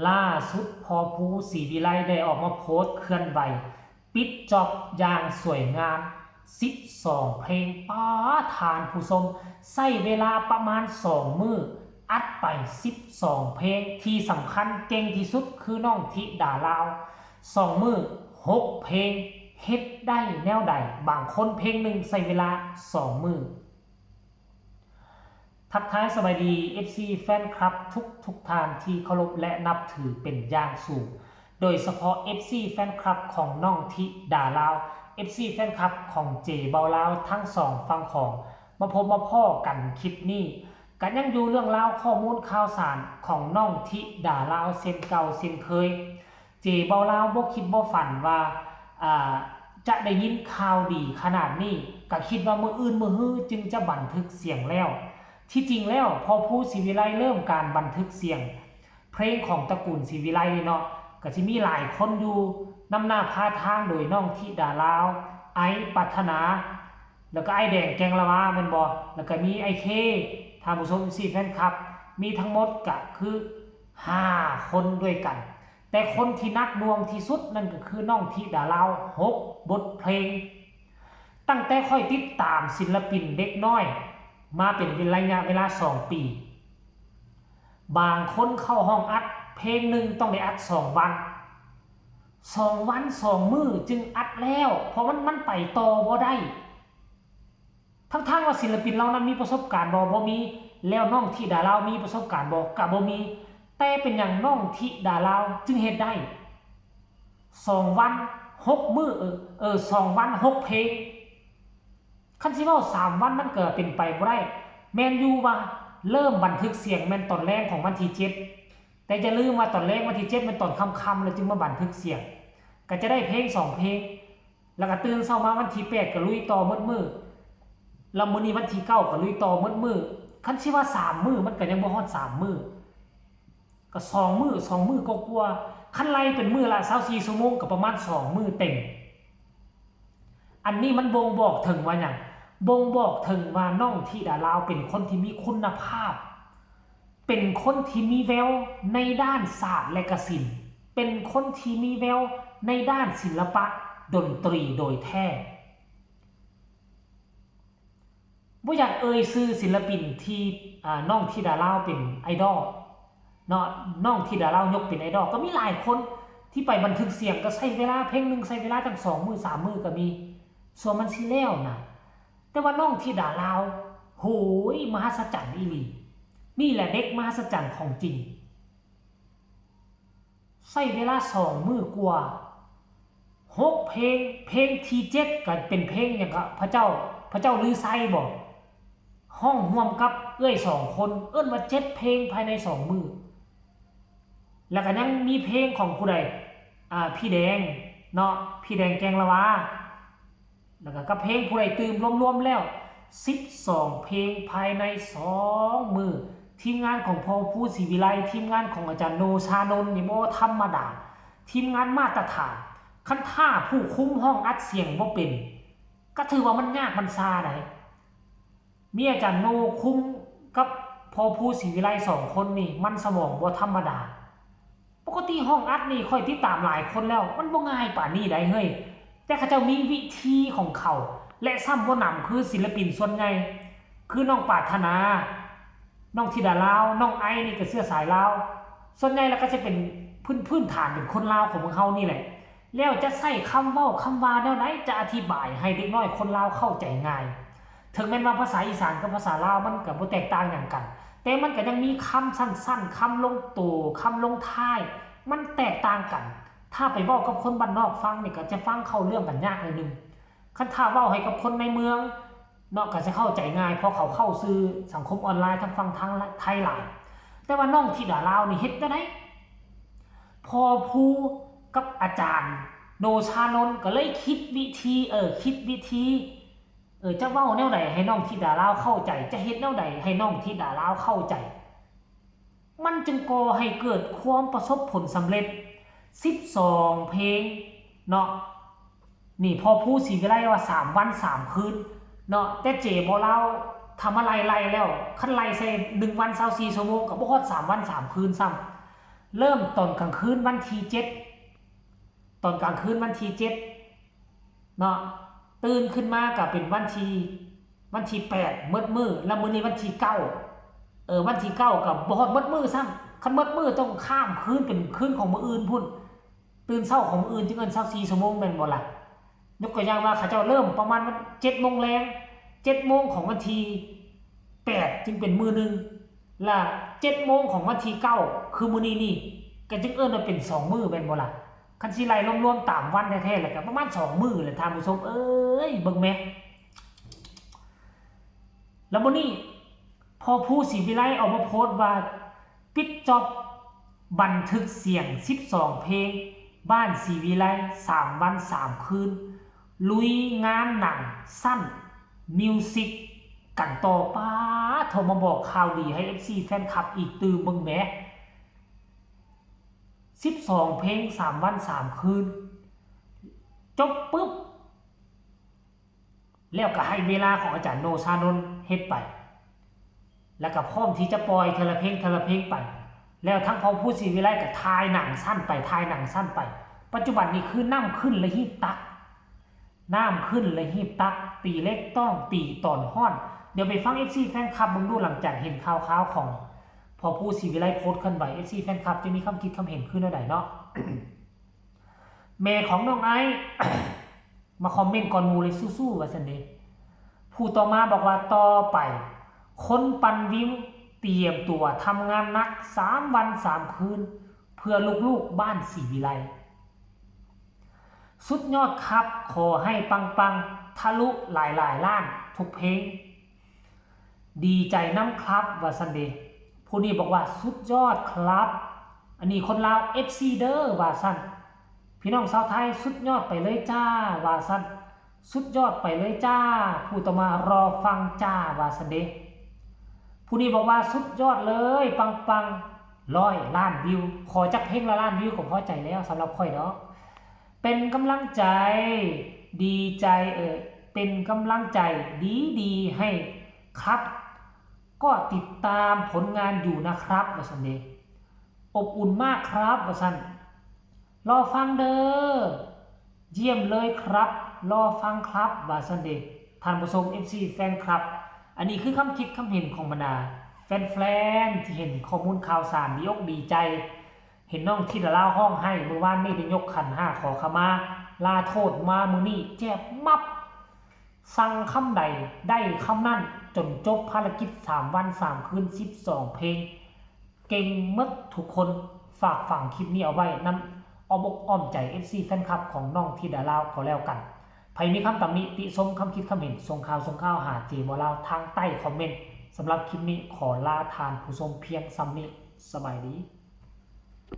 ລ່າສຸດ ພໍ່ພູ ສີວິໄລ ໄດ້ອອກມາໂພສເຄື່ອນໄຫວ ປິດຈອບຢ່າງສວຍງາມ ສິບສອງເພງ. ປາດ ທ່ານຜູ້ຊົມ, ໃຊ້ເວລາປະມານສອງມື້ ອັດໄປສິບສອງເພງ. ທີ່ສຳຄັນເກັ່ງທີ່ສຸດຄືນ້ອງທິດາລາວ ສອງມື້ຫົກເພງ. ເຮັດໄດ້ແນວໃດ? ບາງຄົນເພງໜຶ່ງໃຊ້ເວລາສອງມື້. ທັກທາຍສະບາຍດີ ເອັຟຊີ ແຟນຄລັບທຸກໆທ່ານທີ່ເຄົາລົບ ແລະ ນັບຖືເປັນຢ່າງສູງ, ໂດຍສະເພາະ ເອັຟຊີ ແຟນຄລັບຂອງນ້ອງທິດາລາວ, ເອັຟຊີ ແຟນຄລັບຂອງເຈເບົາລາວ ທັງສອງຝັ່ງຂອງ ມາພົບມາພໍ້ກັນຄລິບນີ້ ກະຍັງຢູ່ເລື່ອງລາວຂໍ້ມູນຂ່າວສານຂອງນ້ອງທິດາລາວເຊັ່ນເກົ່າເຊັ່ນເຄີຍ. ເຈເບົາລາວບໍ່ຄິດບໍ່ຝັນວ່າ ອ່າ ຈະໄດ້ຍິນຂ່າວດີຂະໜາດນີ້, ກະຄິດວ່າມື້ອື່ນມື້ຮືຈຶ່ງຈະບັນທຶກສຽງແລ້ວ. ທີ່ຈິງແລ້ວ ພໍ່ພູ ສີວິໄລ ເລີ່ມການບັນທຶກສຽງເພງຂອງຕະກູນສີວິໄລນີ້ເນາະ, ກະຊິມີຫຼາຍຄົນຢູ່ນຳໜ້າພາທາງ ໂດຍນ້ອງທິດາລາວ, ໄອ ປັດຖະໜາ ແລ້ວກະອ້າຍແດງ ແກງລະວາ ແມ່ນບໍ່? ແລ້ວກະມີອ້າຍເຄ, ທ່ານຜູ້ຊົມ ເອັຟຊີ ແຟນຄລັບ, ມີທັງໝົດກະຄືຫ້າຄົນດ້ວຍກັນ. ແຕ່ຄົນທີ່ໜັກໜ່ວງທີ່ສຸດນັ້ນກໍຄືນ້ອງທິດາລາວ ຫົກບົດເພງ. ຕັ້ງແຕ່ຂ້ອຍຕິດຕາມສິນລະປິນເດັກນ້ອຍມາເປັນໄລຍະເວລາສອງປີ, ບາງຄົນເຂົ້າຫ້ອງອັດເພງໜຶ່ງຕ້ອງໄດ້ອັດສອງວັນ, ສອງວັນສອງມື້ຈຶ່ງອັດແລ້ວ, ເພາະມັນ, ມັນໄປຕໍ່ບໍ່ໄດ້. ທັງໆວ່າສິນລະປິນເຫຼົ່ານັ້ນມີປະສົບການບໍ່? ບໍ່ມີ. ແລ້ວນ້ອງທິດາລາວມີປະສົບການບໍ່? ກະບໍ່ມີ. ແຕ່ເປັນຫຍັງນ້ອງທິດາລາວຈຶ່ງເຮັດໄດ້ ສອງວັນຫົກມື້, ເອີ ເອີ ສອງວັນຫົກເພງ? ຄັນຊິເວົ້າສາມວັນມັນກະເປັນໄປບໍ່ໄດ້. ແມ່ນຢູ່ວ່າເລີ່ມບັນທຶກສຽງແມ່ນຕອນແລງຂອງວັນທີເຈັດ, ແຕ່ຢ່າລືມວ່າຕອນແລງວັນທີເຈັດແມ່ນຕອນຄ່ຳໆ ແລ້ວຈຶ່ງມາບັນທຶກສຽງ, ກະຈະໄດ້ເພງສອງເພງ. ແລ້ວກະຕື່ນເຊົ້າມາວັນທີແປດກະລຸຍຕໍ່ໝົດມື້, ແລ້ວມື້ນີ້ວັນທີເກົ້າກະລຸຍຕໍ່ໝົດມື້. ຄັນຊິວ່າສາມມື້ມັນກະຍັງບໍ່ຮອດສາມມື້, ກະສອງມື້, ສອງມື້ກວ່າໆ. ຄັນໄລ່ເປັນມື້ລະຊາວສີ່ຊົ່ວໂມງກະປະມານສອງມື້ເຕັມ. ອັນນີ້ມັນບົ່ງບອກເຖິງວ່າຫຍັງ? ບົ່ງບອກເຖິງວ່ານ້ອງທິດາລາວເປັນຄົນທີ່ມີຄຸນນະພາບ, ເປັນຄົນທີ່ມີແວວໃນດ້ານສາດ ແລະ ກະສິນ, ເປັນຄົນທີ່ມີແວວໃນດ້ານສິລະປະດົນຕີໂດຍແທ້. ບໍ່ຢາກເອີ່ຍຊື່ສິນລະປິນທີ່ ອາ ນ້ອງທິດາລາວເປັນໄອດອລເນາະ, ນ້ອງທິດາລາວຍົກເປັນໄອດອລ. ກໍມີຫຼາຍຄົນທີ່ໄປບັນທຶກສຽງ ກໍໃຊ້ເວລາ ເພງໜຶ່ງໃຊ້ເວລາຕັ້ງສອງມື້ສາມມື້ກໍມີ ສ່ວນມັນຊິແລ້ວນະ. ແຕ່ວ່ານ້ອງທິດາລາວ ໂຫຍ ມະຫັດສະຈັນອີ່ຫຼີ. ນີ້ແຫຼະເດັກມະຫັດສະຈັນຂອງຈິງ. ໃຊ້ເວລາສອງມື້ກວ່າ ຫົກເພງ, ເພງທີເຈັດກໍເປັນເພງຫຍັງກະ ພະເຈົ້າ, ພະເຈົ້າລືໄຊບໍ? ຮ້ອງຮ່ວມກັບເອື້ອຍສອງຄົນ, ເອີ້ນວ່າເຈັດເພງພາຍໃນສອງມື້. ແລ້ວກໍຍັງມີເພງຂອງຜູ້ໃດ? ອາ ພີ່ແດງເນາະ, ພີ່ແດງແກງລະວາ. ແລ້ວກໍກັບເພງຜູ້ໃດຕື່ມ ລວມໆແລ້ວສິບສອງເພງພາຍໃນສອງມື້. ທີມງານຂອງພໍ່ພູ ສີວິໄລ, ທີມງານຂອງອາຈານໂນ ຊານົນ ນີ້ບໍ່ທຳມະດາ, ທີມງານມາດຕະຖານ. ຄັນຖ້າຜູ້ຄຸມຫ້ອງອັດສຽງບໍ່ເປັນ ກໍຖືວ່າມັນຍາກມັນຊາໃດ. ມີອາຈານໂນຄຸມກັບພໍ່ພູ ສີວິໄລ ສອງຄົນນີ້ ມັນສະໝອງບໍ່ທຳມະດາ. ປົກກະຕິຫ້ອງອັດນີ້ຂ້ອຍຕິດຕາມຫຼາຍຄົນແລ້ວ, ມັນບໍ່ງ່າຍປານນີ້ໃດເຮີ້ຍ. ແຕ່ເຂົາເຈົ້າມີວິທີຂອງເຂົາ ແລະ ຊ້ຳບໍ່ໜຳຄືສິນລະປິນສ່ວນໃຫຍ່ ຄືນ້ອງປາດຖະໜາ, ນ້ອງທິດາລາວ, ນ້ອງໄອນີ້ກໍເຊື້ອສາຍລາວ. ສ່ວນໃຫຍ່ແລ້ວກໍຈະເປັນພື້ນ, ພື້ນຖານເປັນຄົນລາວຂອງພວກເຮົານີ້ແຫຼະ. ແລ້ວຈະໃຊ້ຄຳເວົ້າຄຳວ່າແນວໃດ ຈະອະທິບາຍໃຫ້ເດັກນ້ອຍຄົນລາວເຂົ້າໃຈງ່າຍ? ເຖິງແມ່ນວ່າພາສາອີສານກັບພາສາລາວມັນກໍບໍ່ແຕກຕ່າງຫຍັງກັນ, ແຕ່ມັນກໍຍັງມີຄຳສັ້ນໆ, ຄຳລົງໂຕ, ຄຳລົງທ້າຍ, ມັນແຕກຕ່າງກັນ. ຖ້າໄປເວົ້າກັບຄົນບ້ານນອກຟັງນີ້ ກໍຈະຟັງເຂົ້າເລື່ອງກັນຍາກໜ້ອຍໜຶ່ງ. ຄັນຖ້າເວົ້າໃຫ້ກັບຄົນໃນເມືອງເນາະ ກໍຈະເຂົ້າໃຈງ່າຍ ເພາະເຂົາເຂົ້າສື່ສັງຄົມອອນລາຍທາງຝັ່ງທາງໄທຫຼາຍ. ແຕ່ວ່ານ້ອງທິດາລາວນີ້ເຮັດແນວໃດ? ພໍ່ພູກັບອາຈານໂນຊານົນກໍເລີຍຄິດວິທີ, ເອີ, ຄິດວິທີ, ເອີ, ຈະເວົ້າແນວໃດໃຫ້ນ້ອງທິດາລາວເຂົ້າໃຈ, ຈະເຮັດແນວໃດໃຫ້ນ້ອງທິດາລາວເຂົ້າໃຈ. ມັນຈຶ່ງກໍ່ໃຫ້ເກີດຄວາມປະສົບຜົນສຳເລັດ ສິບສອງເພງເນາະ. ນີ້ ພໍ່ພູ ສີວິໄລ ວ່າສາມວັນສາມຄືນເນາະ, ແຕ່ເຈບໍ່ລາວ ຖ້າມາໄລ່ໆແລ້ວ ຄັນໄລ່ໃສ່ໜຶ່ງວັນຊາວສີ່ຊົ່ວໂມງ ກໍບໍ່ຮອດສາມວັນສາມຄືນຊ້ຳ. ເລີ່ມຕອນກາງຄືນວັນທີເຈັດ ຕອນກາງຄືນວັນທີເຈັດເນາະ ຕື່ນຂຶ້ນມາກໍເປັນວັນທີ ວັນທີແປດໝົດມື້ ແລ້ວມື້ນີ້ວັນທີເກົ້າ ເອີ ວັນທີເກົ້າກໍບໍ່ຮອດໝົດມື້ຊ້ຳ ຄັນໝົດມື້ຕ້ອງຂ້າມຄືນເປັນຄືນຂອງມື້ອື່ນພຸ້ນ ຕື່ນເຊົ້າຂອງມື້ອື່ນຈຶ່ງເອີ້ນຊາວສີ່ຊົ່ວໂມງແມ່ນບໍ່ລະ? ຍົກຕົວຢ່າງວ່າເຂົາເຈົ້າເລີ່ມປະມານເຈັດໂມງແລງ ເຈັດໂມງຂອງວັນທີແປດຈຶ່ງເປັນມື້ໜຶ່ງ ລະເຈັດໂມງຂອງວັນທີເກົ້າ ຄືມື້ນີ້ນີ້ ກໍຈຶ່ງເອີ້ນວ່າເປັນສອງມື້ແມ່ນບໍ່ລະ? ຄັນຊິໄລ່ລວມໆຕາມວັນແທ້ໆ ແລ້ວກໍປະມານສອງມື້ແຫຼະທ່ານຜູ້ຊົມເອີຍ ເບິ່ງແມ. ແລ້ວມື້ນີ້ ພໍ່ພູ ສີວິໄລ ອອກມາໂພສວ່າ ປິດຈອບບັນທຶກສຽງສິບສອງເພງ ບ້ານສີວິໄລ ສາມວັນສາມຄືນ ລຸຍງານໜັງສັ້ນ Music ກັນຕໍ່. ປາໂທ ມາບອກຂ່າວດີໃຫ້ເອັຟຊີແຟນຄລັບອີກຕື່ມເບິ່ງແໝ ສິບສອງເພງ ສາມວັນສາມຄືນ ຈົບປຶບ ແລ້ວກໍໃຫ້ເວລາຂອງອາຈານໂນຊານົນເຮັດໄປ ແລ້ວກໍພ້ອມທີ່ຈະປ່ອຍເທື່ອລະເພງ ເທື່ອລະເພງໄປ ແລ້ວທັງພໍ່ພູ ສີວິໄລ ກໍຖ່າຍໜັງສັ້ນໄປ ຖ່າຍໜັງສັ້ນໄປ. ປັດຈຸບັນນີ້ຄືນ້ຳຂຶ້ນລະຮີບຕັກ ນ້ຳຂຶ້ນລະຮີບຕັກ ຕີເຫຼັກຕ້ອງຕີຕອນຮ້ອນ. ດຽວໄປຟັງເອັຟຊີແຟນຄລັບເບິ່ງດູ ຫຼັງຈາກເຫັນຂ່າວຄາວຂອງພໍ່ພູ ສີວິໄລ ໂພສເຄື່ອນໄຫວ ເອັຟຊີແຟນຄລັບຈະມີຄຳຄິດຄຳເຫັນຄືແນວໃດເນາະ. ແມ່ຂອງນ້ອງໄອ ມາຄອມເມັນກ່ອນໝູ່ເລີຍ ສູ້ໆ ວ່າຊັ້ນເດ. ຜູ້ຕໍ່ມາບອກວ່າ ຕໍ່ໄປ ຄົນປັ່ນວິວ ຕຽມຕົວທຳງານໜັກ ສາມວັນສາມຄືນ ເພື່ອລູກໆ ບ້ານສີວິໄລ. ສຸດຍອດຄັບ ຂໍໃຫ້ປັງໆ ທະລຸຫຼາຍໆລ້ານທຸກເພງ. ດີໃຈນຳຄັບ ວ່າຊັ້ນເດ. ຜູ້ນີ້ບອກວ່າ ສຸດຍອດຄັບ ອັນນີ້ຄົນລາວ ເອັຟຊີ ເດີ ວ່າຊັ້ນ. ພີ່ນ້ອງຊາວໄທ ສຸດຍອດໄປເລີຍຈ້າ ວ່າຊັ້ນ. ສຸດຍອດໄປເລີຍຈ້າ. ຜູ້ຕໍ່ມາ ລໍຟັງຈ້າ ວ່າຊັ້ນເດ. ຜູ້ນີ້ບອກວ່າ ສຸດຍອດເລີຍ ປັງໆ ຮ້ອຍລ້ານວິວ. ຂໍຈັກເພງລະລ້ານວິວກໍພໍໃຈແລ້ວ ສຳລັບຂ້ອຍດອກ. ເປັນກຳລັງໃຈ ດີໃຈ ເອີ ເປັນກຳລັງໃຈດີໆໃຫ້ຄັບ ກໍຕິດຕາມຜົນງານຢູ່ນະຄັບ ວ່າຊັ້ນເດ. ອົບອຸ່ນມາກຄັບ ວ່າຊັ້ນ. ລໍຟັງເດີ ຢ້ຽມເລີຍຄັບ ລໍຟັງຄັບ ວ່າຊັ້ນເດ. ທ່ານຜູ້ຊົມ ເອັຟຊີແຟນຄລັບ ອັນນີ້ຄືຄຳຄິດຄຳເຫັນຂອງບັນດາແຟນໆ ທີ່ເຫັນຂໍ້ມູນຂ່າວສານ ດີອົກດີໃຈ ເຫັນນ້ອງທິດາລາວຮ້ອງໄຫ້ມື້ວານນີ້ ໄດ້ຍົກຂັນຫ້າຂໍຂະມາລາໂທດມາ ມື້ນີ້ແຈບມັບ ສັ່ງຄຳໃດໄດ້ຄຳນັ້ນ ຈົນຈົບພາລະກິດສາມວັນສາມຄືນ ສິບສອງເພງ ເກັ່ງໝົດທຸກຄົນ. ຝາກຝັງຄລິບນີ້ເອົາໄວ້ນຳອ້ອມອົກອ້ອມໃຈ ເອັຟຊີແຟນຄລັບຂອງນ້ອງທິດາລາວກໍແລ້ວກັນ. ໃຜມີຄຳຕຳໜິຕິຊົມ ຄຳຄິດຄຳເຫັນ ສົ່ງຂ່າວ ສົ່ງຂ່າວຫາເຈບໍ່ລາວ ທາງໃຕ້ຄອມເມັນ. ສຳລັບຄລິບນີ້ ຂໍລາທ່ານຜູ້ຊົມພຽງສ່ຳນີ້. ສະບາຍດີ.